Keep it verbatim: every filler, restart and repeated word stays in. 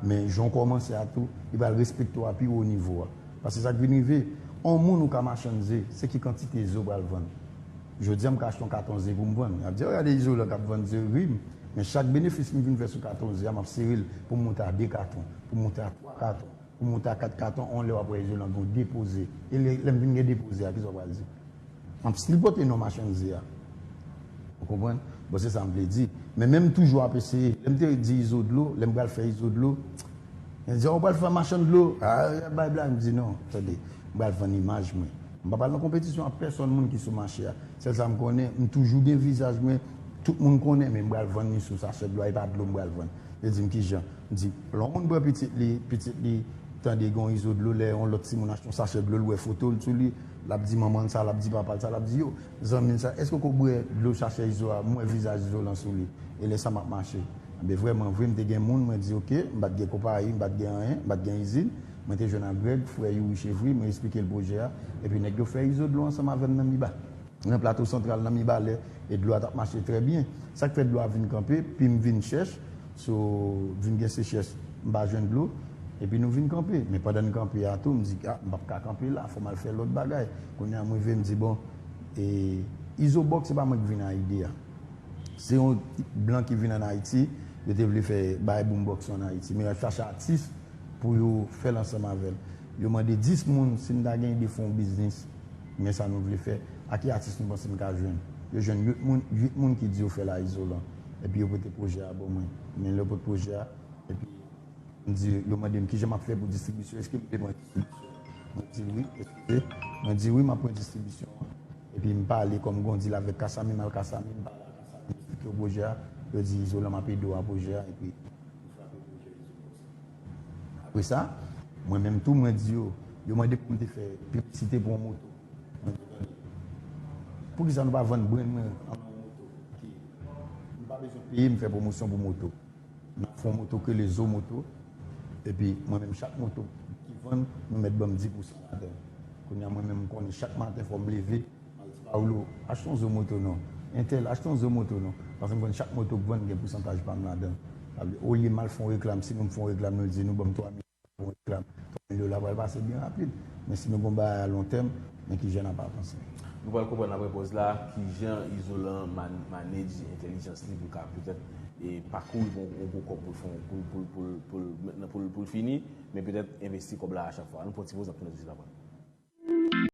Men jan w kòmanse a tou, li pral respekte w a pi wo nivo a. Paske sa k vin rive, yon moun ou ka machann ze, se ki kantite ze w pral vann. Jodi a, m ka achte yon katon ze pou m vann. Y ap di, "Oh, gade Izolan k ap vann ze rim." Men chak benefis m vin fè sou katon ze a, m ap sere l pou m monte a de katon, pou m monte a twa katon, pou m monte a kat katon, yon lè w ap wè Izolan gen yon depo ze. E lè, lè m vin gen depo ze a, kisa w pral di? M ap still pote non machann ze a. Ou konprann? Bon, se sa m vle di. Men menm toujou ap eseye. Lè m te di Izo Dlo, lè m pral fè Izo Dlo, yo di, "Oh, ou pral fè machann dlo?" Ah, bay blag. M di, "Non, tande, m pral vann imaj mwen." M pa pral nan konpetisyon ak pèsonn moun ki sou mache a. Sèl sa m konnen, m toujou gen vizaj mwen, tout moun konnen, men m pral vann li sou sachè dlo a, e pa dlo m pral vann. Yo di m, "Kijan?" M di, lè yon moun pran pitit li, pitit li tande gen yon Izo Dlo, lè yon lòt timoun achte yon sachè dlo, l wè foto l sou li, l ap di manman l sa, l ap di papa l sa, l ap di, "Yo, zanmi l sa, èske w ko bwè dlo sachè Izo a? M wè vizaj Izolan sou li." E lè sa m ap mache. Enben, vrèman vre, m te gen moun, mwen di, "Oke," m pa t gen konpayi, m pa t gen anyen, m pa t gen izin. Mwen te jwenn ak Greg, frè Youri Chevry, mwen esplike l pwojè a. Epi nèg yo fè Izo Dlo ansanm avè m nan Miba. Nan Plato Santral, nan Mibalè, e dlo a t ap mache trè byen. Sa k fè dlo a vin kanpe, pi m vin chèch, so, vin gen sechrès, m pa jwenn dlo, epi nou vin kanpe. Men pandan n kanpe a tou, m di, "Ah, m p ap ka kanpe la, fò m al fè lòt bagay." Kounye a, m rive, m di, "Bon, e, Izo Box, se pa mwen ki vin ak ide a. Se yon blan ki vin ann Ayiti, yo te vle fè bay boombox yo ann Ayiti, men y ap chache atis pou yo fè l ansanm avè l. Yo mande dis moun si n ta gen ide fè yon biznis, men sa nou vle fè, a ki atis nou panse n ka jwenn?" Yo jwenn uit moun, uit moun ki di yo fè la Izolan. Epi yo pote pwojè a ban mwen. Men lè yo pote pwojè a, epi m di, yo mande m kijan m ap fè pou distribisyon, èske m vle pran distribisyon? Mwen di wi, eskize. Mwen di wi, m ap pran distribisyon an. Epi m pale kòm Gondil avèk Kasami, m al Kasami, m pale ak Kasami, m eksplike yo pwojè a. Yo di, "Izolan, m ap ede w a pwojè a," epi nou frape pwojè Izo Box. Apre sa, mwen menm tou, mwen di yo, yo mande pou m te fè piblisite pou yon moto. Mwen di, "Tande, poukisa nou pa vann brand mwen an yon moto ki, m pa bezwen peye m fè pwomosyon pou moto?" N ap fè yon moto k rele Zo Moto. Epi, mwen menm, chak moto ki vann, nou mèt ban m dis pousan ladan l. Kounye a, mwen menm, m konnen chak maten, fò m leve, m al di Paulo, "Achte yon Zo Moto non. Entèl, achte yon Zo Moto non." Paske m konn chak moto k vann gen pousantaj pa m ladan l. Sa vle, olye m al fè yon reklam, si nou m fè yon reklam, nou di nou ban m twa mil pou yon reklam. Twa mil dola pral pase byen rapid. Men si nou gon bagay a lon tèm, men kijan n ap avanse. Nou pral konprann apre pòz la kijan Izolan man-, manage entèlijans li pou l ka petèt e pa kouri pou yon gwo kòb pou l fè yon, pou, pou, pou, pou, pou, pou l fini, men petèt envesti kòb la a chak fwa. Nou pran ti poz, n ap tounen toujou apre.